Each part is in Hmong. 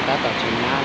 Tab tom tsis nab.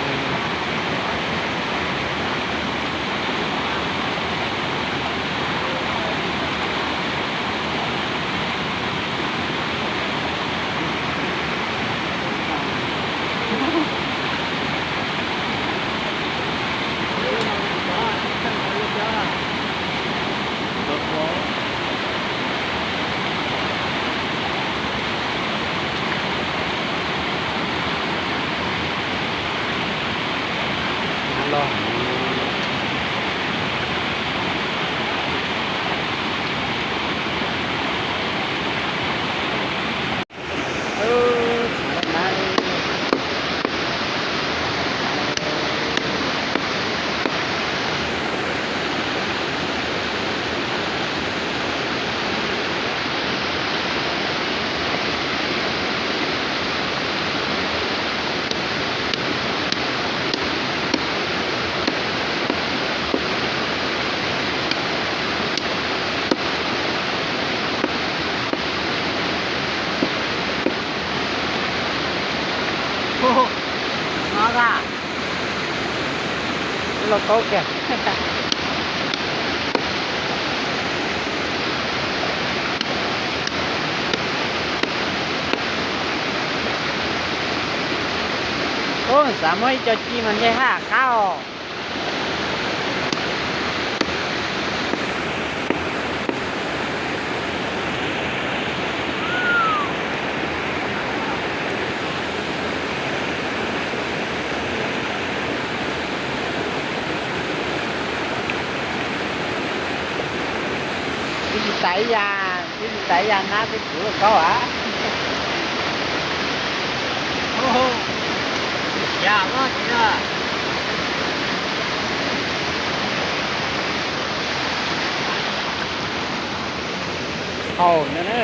No da, loj kaub kiag. Ub, xav muab ib co ci mas ntshe haj qab os. Twb tsis tas ib yam, twb tsis tas ib yam nab twb puv loj kaub a. Haum no na.